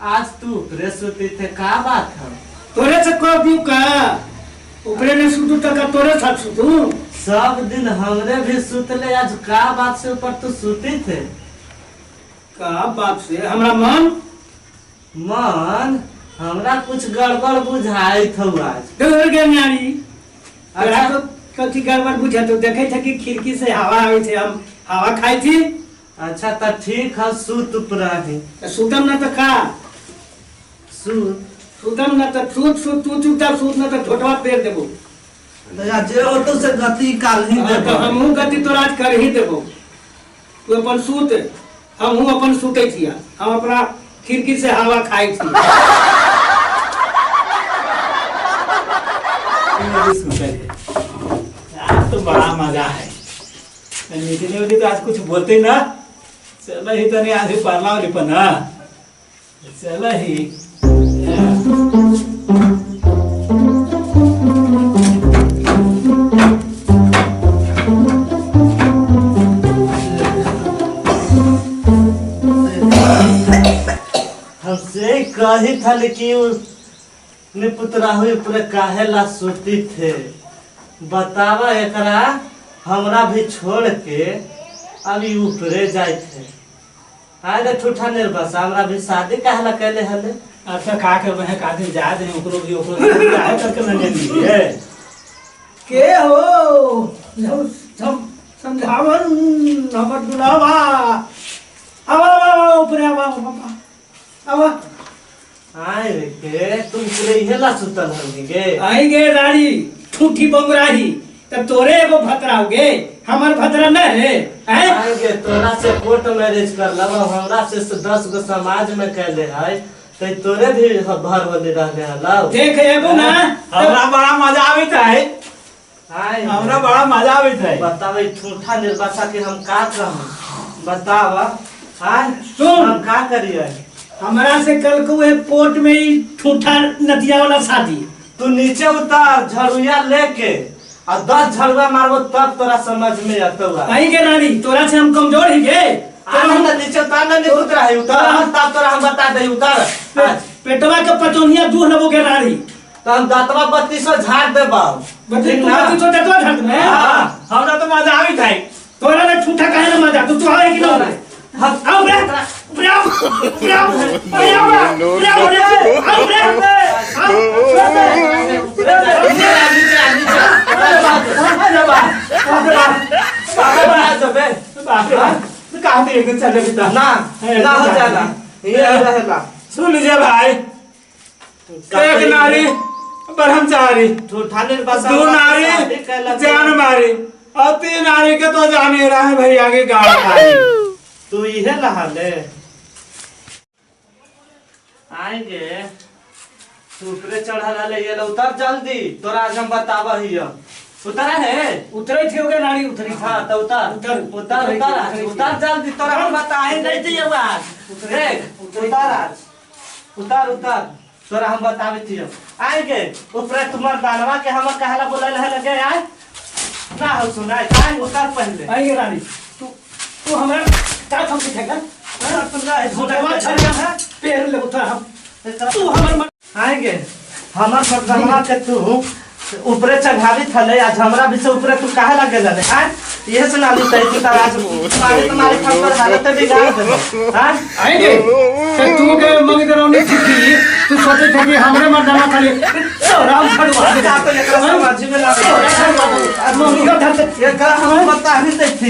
आज तू ऊपरे सुती थे, का बात है? तोरे से कह दियो का ऊपरे ने सुतू त का तोरे साथ सुतू? सब दिन हमरे भी सुतले, आज का बात से ऊपर तू सुती थे? का बात से हमरा मन मन हमरा कुछ गड़बड़ बुझाइत हौ आज। डर के नारी। अच्छा। तोरा तो कथी गड़बड़ बुझा? तो देखे थे कि खिड़की से हवा आवे थे, हम हवा खाई थी। अच्छा त ठीक है, सुत उपराही। त सुतम ना त का? सुत। सुतम ना त सुत सुत, तू चुपचाप सुत ना त झोटवा पेर देबो। तो या जे होतो से गति काल ही हाँ, तो देबो। हमहू गति तोरा आज कर ही देबो। तू अपन सुत, हमहू अपन सुते छिया, हम अपना खिड़की से हवा खाई छी। आज तो बड़ा मजा है। नितिन उठी तो आज कुछ बोलते ना, चल ही तनी आज परला वाली पण ना चल ही। हमसे कही था कि निपुतराहु पूरे काहे ला सुती थे, बतावा एकरा हमरा भी छोड़ के अभी ऊपरे जाए थे। आए रे ठूठा निर्बस, हमरा भी शादी काहे ला कैले हले? अच्छा का करबे है, का दिन जा दे ओकरो भी, ओकरो भी काहे करके न ले लिए। के हो समझावन हमर दुलावा, आवा आवा आवा ऊपरे आवा आवा आवा। आए रे के तुम पूरे इहे ला सुतल हमी गे? आई गे रानी ठूठी बंगराही, तब तोरे एगो भतरा हो गे, हमर भतरा न है हैं? आए गे तोरा से कोर्ट मैरिज कर लब, हमरा से 10 गो समाज में कैले है ते तोरे भी भर होले रहले हलौ। देख एगो ना। हमरा बड़ा मजा आवित है। आए हमरा बड़ा मजा आवित है। बतावे ठूठा निर्बसा के हम का कहूं, बतावा आए। सुन। हम का करिए? हमरा से कल को है कोर्ट में ही ठूठा नदिया वाला शादी। तू नीचे उतार झड़ुया लेके आ 10 झड़ुआ मारबो तब तोरा समझ में अतौ। कहीं के रानी तोरा से हम कमजोर ही गे। आ ना नीचे उतार ना, नहीं उतरा है उतार तब तोरा हम बता दे उतार आज। पेटवा के पचौनिया दूह लेबो के रानी। तो हम दांतवा 32 झाड़ देबो। बच्चे ठीक तू ना? बच्चे तो दतवा झाड़ दे। हाँ, हमरा तो मजा आवित है। तोरा ने ठूठा काहे ना मजा तू तो आवे कि ना? हम आओ रे, ऊपरे आओ, ऊपरे आओ, ऊपरे आओ, ऊपरे आओ रे, आओ रे, आओ। नीचे आ, नीचे आ, नीचे आ। बाप रे बाप, कहाँ एक दिन चले पिता। ना ना हो जाला ये रहेला। सुन लीजिए भाई, एक नारी ब्रह्मचारी, ठूठा निर्बसा दो नारी जान मारी और तीन नारी के तो जान ही रहा है भैया के गाड़ खाई। तू इहे लहा ले आएंगे, तू ऊपरे चढ़ल हले, ये ले उतर जल्दी, तोरा आज हम बतावा ही। उतरा है? उतरे थे होगे नारी, उतरी थी। हाँ तो उतर। उतर, उतर। उतरे उतर थी, आज उतरे थी। उतर जल्दी, तोरा हम बताए नहीं थी आज। उतरे देख थी, उतरे उतर थी। आज उतर उतर, तोरा हम बतावे थी। आएंगे ऊपरे तुम्हार दानवा के हम कहला बोलल है लगे आए ना हो सुनाए आए उतर पहले। आएंगे रानी, तू तू हमरा का समझे थे का? झोटवा छड़िया है पेड़ ले उतर हम तू हमर आएंगे हमर मर्दानवा के तू ऊपरे चढ़ावी थले, आज हमरा भी से ऊपरे तू काहे लगे लले आए? ये सुना ली तई तू तार आज मारे तुम्हारे खबर हालत बिगाड़ देबो हां। आएंगे तो तू के मंगदरौनी थी, तू सोचे थे कि हमरे मर्दाना खाली तोरा छड़वा दे। का तो एकरा समझ में ना तोरा छड़वा दे मम्मी का धर दे। एकरा हम बता नहीं देती।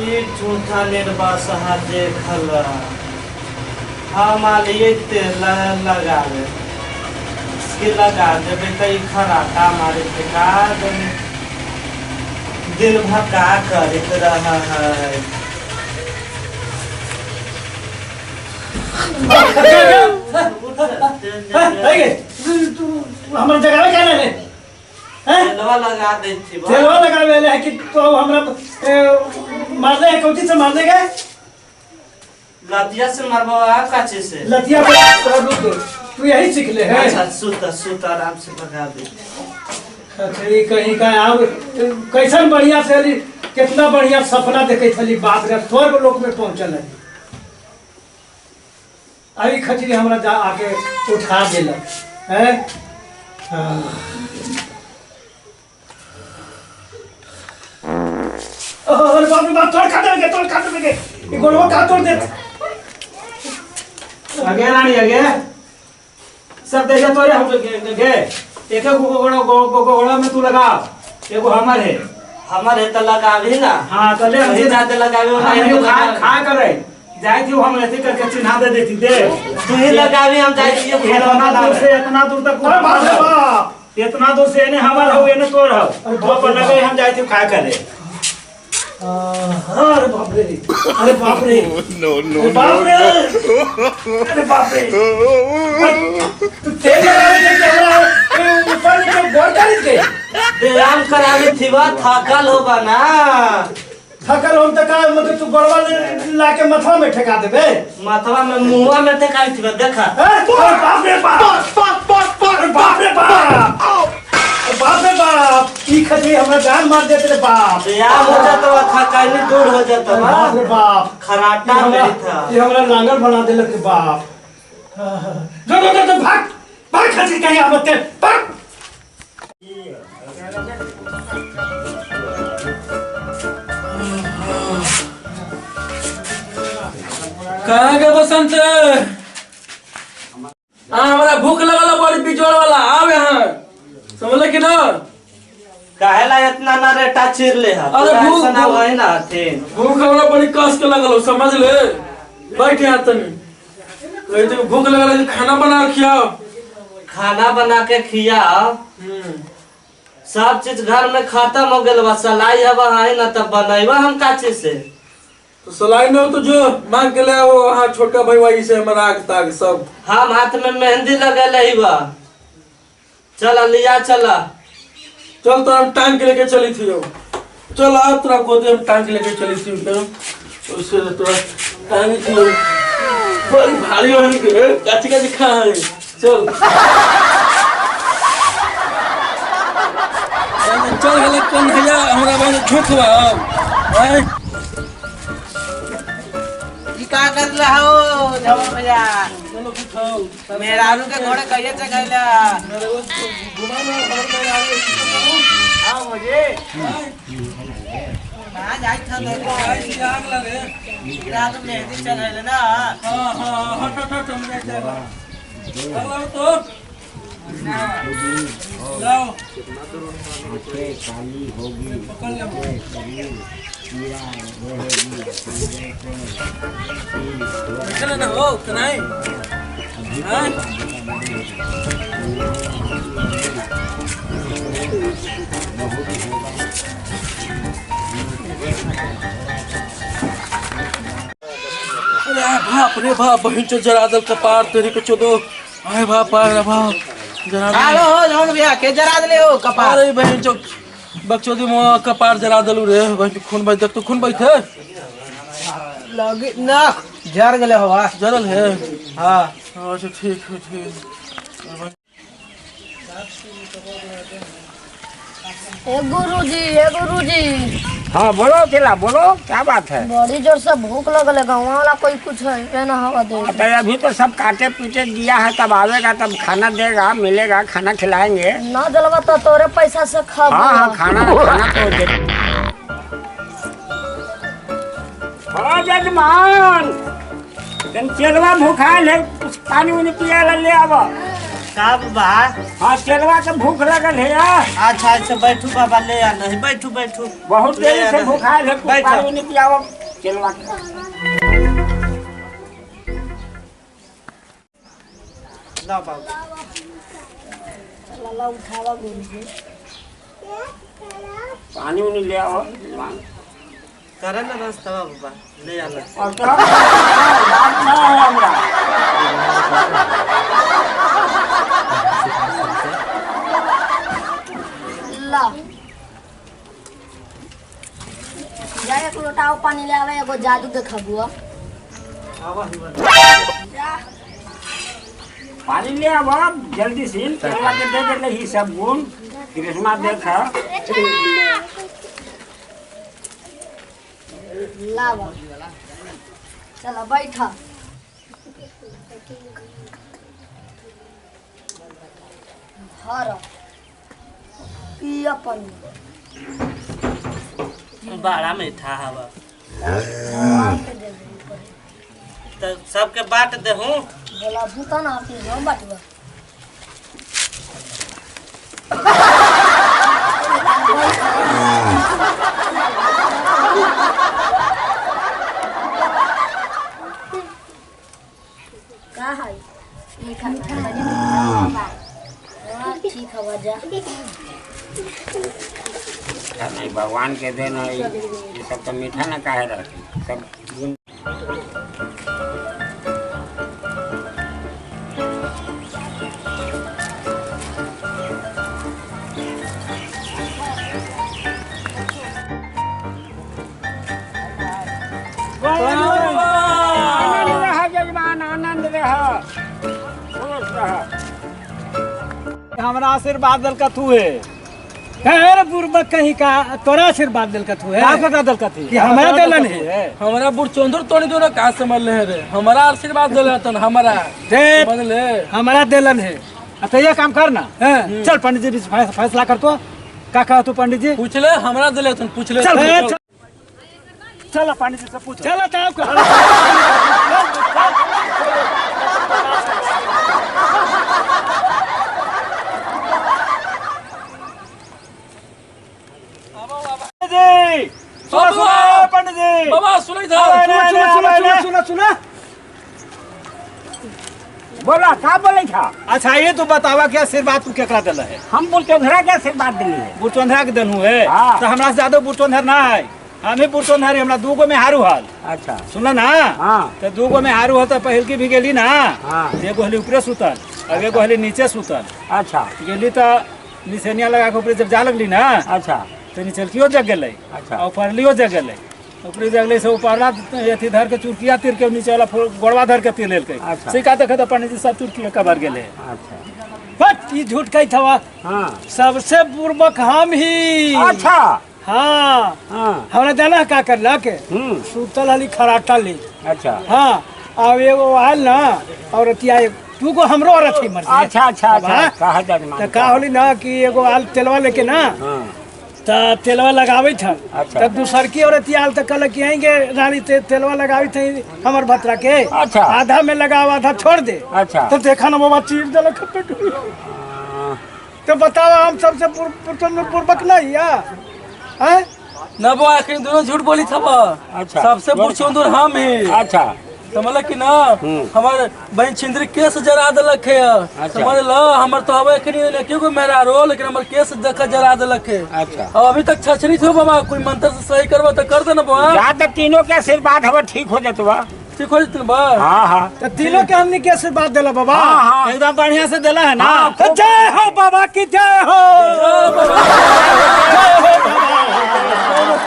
ये झूठा निर्वासहा देखल हम आलिए तेल लगावे कि लगा देबै तऽ ई खराटा मारे फेंका देबै, दिन भर का करैत रह है। आएंगे तू हमर जगावे का ले हैं? तेलवा लगा दै छी बस। तेलवा लगावे ले है कि तो हमरा मारले है? कौची से मारले गए? लतिया से मरबा काचे से लतिया पे रुक, तू यही सीख ले है। अच्छा सुता सुता आराम से भगा दे। खचरी कहीं का अब कैसन बढ़िया से अली, कितना बढ़िया सपना देखे थली, बाप रे स्वर्ग लोक में पहुंचल है। अभी खचरी हमरा जा आके उठा देलक हैं। अरे बाप रे बाप, तोड़ काट देंगे, तोड़ काट देंगे, ये गोलवा का तोड़ दे। अगे रानी अगे सब देखे तोरे हम गे एक एक गोगोड़ा गोगोड़ा में तू लगा, एगो हमर है, हमर है तो लगावी ना। हां तो ले हम जाते लगावे, हम खा खा करे जाई थी, हम ऐसे करके चिन्हा दे देती दे, तू ही लगावी हम जाई थी। इतना दूर से इतना दूर तक, अरे बाप रे बाप, इतना दूर से एने हमर हो एने तोर हो, तो पर लगे हम जाई थी खा करे। अरे बाप रे, अरे बाप रे, नो नो बाप रे, अरे बाप रे, तू तेल लगावे के हमरा ऊपर नीचे गोर कर के व्यायाम करावे थी बा, थकल होबा ना। थकल हम त का मतलब तू गोड़वा ला के मथवा में ठेका देबे, मथवा में मुंहवा में ठेकाई थी बा, देखा। अरे बाप रे बाप, बाप बाप बाप, बाप रे बाप, बाप रे बाप, ई खजरी हमरा जान मार देते रे बाप। व्यायाम हो जाता बा, थकानी दूर हो जाता बा। बाप रे बाप, खराटा मेरी था, ये हमरा लांगल बना देलक रे बाप। जो जो जो भाग भाग खजरी कहीं आवत भाग। कहाँ के बसंत? हाँ हमारा भूख लगल बड़ी बिजोड़ वाला, आवे यहाँ समझले कि ना? काहेला इतना ना रेटा चीर ले है? अरे भूख ना वही ना थे, भूख हमरा बड़ी कस के लगल, समझ ले। बैठ यहाँ तनी, तो भूख लगल, खाना बना के खियाओ। खाना बना के खियाओ, सब चीज घर में खत्म हो गया बा, सलाई हवा है ना तब बनैबा हम काचे से। तो सलाई न तो जो मांग के ले आओ वहाँ छोटा भाई वाई से हमारा आग ताग सब। हम हाथ में मेहंदी लगे बा, चला लिया चला चल, तो हम टांग के लेके चली थी, चल आओ तोरा गोदी हम टांग के लेके चली थी, उससे तोरा टांग थी बड़ी भारी हो के काची काची खा है। चल चल हले कौन भैया हमरा बहन झोंकवा अब ई का कर रहा हो जमा भैया? चलो उठाओ मेहरारू के घोड़े कहिए चघैला? मेरे को घुमा ना हमर मेहरारू। हां मुझे कहां जाई था देखो आग लगे रात में मेहंदी चघैले ना। हां हां हट हट हट हम जाए लाओ तो लाओ काली होगी पकड़ ले चले ना हो कनाई। हां अरे बाप रे बाप, बहन चो जरा दल कपार तेरी को चोदो। आए बाप आए बाप जरा हेलो हो जौन भैया के जरा दले हो कपार? अरे बहन चो बकचोदी मोआ कपार जरा दलू रे बहन चो, खून बह देख तो खून बह थे लगे ना जर गले होवा। जरल है? हां अच्छा ठीक है ठीक। ए गुरुजी, ए गुरुजी। हाँ बोलो चला बोलो, क्या बात है? बड़ी जोर से भूख लगल है, गाँव वाला कोई कुछ है ना हवा दे। अबे अभी तो सब काटे पीटे दिया है, तब आवेगा तब खाना देगा, मिलेगा खाना खिलाएंगे। ना जलवा तो तोरे पैसा से खा। हाँ हाँ खाना खाना तो दे। हाँ जजमान, चेलवा भूखाल है, कुछ पानी उनी पिया ले आवा। का बाबा? हाँ चेलवा के भूख लगल है यार। अच्छा अच्छा बैठू बाबा, ले आ नहीं बैठू बैठू, बहुत देर से भूखाल है, कुछ पानी उनी पियावा चेलवा के। ला बाबा लाला उठावा गुरुजी, पानी उनी ले आओ। करे ना रास्ता बाबा, ले आना। और तो बात ना है हमरा। ला जा एक लोटा पानी ले आवे, एगो जादू देखा बुआ। आवा ही बा। पानी ले आवा जल्दी से, चलवा के दे दे ही सब गुण कृष्णा देख। लावा चला बैठा। धर पिया पानी। बड़ा मीठा हवा तो सबके बांट देहूं। बोला भूता ना पी हम बांटवा। का है मीठा मीठा ठीक है जा। नहीं भगवान के देन है ये सब तो मीठा ना काहे रहती सब गुण। आनंद रह जजमान, आनंद रह, खुश रह। हमरा आशीर्वाद दलका तू है। अरे बुरबक कहीं का तोरा आशीर्वाद दिल का तू है। का का दलका थी कि हमारा दिलन है। हमारा बुढ़चंदुर तोनी दोनों का समझ ले रे, हमारा आशीर्वाद दिलन तन हमारा दे समझ ले हमारा दिलन है। अच्छा ये काम कर ना, हाँ। चल पंडित जी फैसला कर तो का कहा तू पंडित जी? पूछ ले हमारा दिले तन पूछ ले। चल चल चल पंडित जी से पूछ। चलो ताव का जी सुनो सुनो पंडित जी बाबा सुनै था। सुनो सुनो सुनो सुनो सुनो बोला का बोले था? अच्छा ये तू बतावा कि आशीर्वाद तू केकरा दिल है? हम बुढ़चंदरा के आशीर्वाद दिली है। बुढ़चंदरा के देलहू है? हाँ। तो हमरा से ज्यादा बुढ़चंदर ना है, हम ही बुढ़चंदर हमरा दूगो में हारू हल। अच्छा सुन ना। हाँ। तो दूगो में हारू हल तो पहिल की भी गेली ना। हाँ। एगो हली ऊपरे सुतल और एगो हली नीचे सुतल। अच्छा गेली तो निसेनिया लगा के ऊपरे जब जा लगली ना। अच्छा तो निचलकियो जग गेलै। अच्छा। और उपरलियो जग गेलै। ऊपरी जगलै से उपरला अथी धर के चुरकिया तीर के नीचे वाला गोड़वा धर के तीर लेलकै। अच्छा। से का देखे तो पंडित जी सब चुरकिया कबर गेलै। अच्छा बट ये झूठ कही थवा। हाँ सबसे बुरबक हम ही। अच्छा हाँ हाँ हमरा जाना का करला के सुतल हली खराटा ली। अच्छा हाँ अब एगो आयल ना और अतिया तू को हमरो औरत ही मर। अच्छा अच्छा अच्छा कहा जजमान तो का होली ना कि एगो आयल तेलवा लेके ना। हाँ त तेलवा लगावे था। अच्छा। तब दूसर की औरत आयल तो कहल कि आएंगे रानी तेलवा लगावे थे हमर भतरा के। अच्छा। आधा में लगाव आधा छोड़ दे। अच्छा। तो देखा ना बाबा चीर देलक पेट। तो बतावा हम सबसे पूर्वक नहीं या हैं? ना बा आखिर दोनों झूठ बोली था बा। अच्छा। सबसे बुढ़चंदुर हम ही। अच्छा समझल कि ना हमारे बहन छिंद्री केस जरा देलक है। अच्छा। समझ ल हमर तो हवे कि नहीं क्यों को मेरा रो लेकिन हमर केस देख जरा देलक है। अच्छा। अब अभी तक छछनी थो बाबा कोई मंत्र से सही करबा तो कर देना बा। जा तक तीनों के आशीर्वाद हवा ठीक हो जतवा। ठीक हो जतन बा। हाँ हाँ तो तीनों के हमने के आशीर्वाद देला बाबा। हाँ हाँ एकदम बढ़िया से दिला है ना। हाँ, तो जय हो बाबा की जय हो। जय बाबा। जय हो।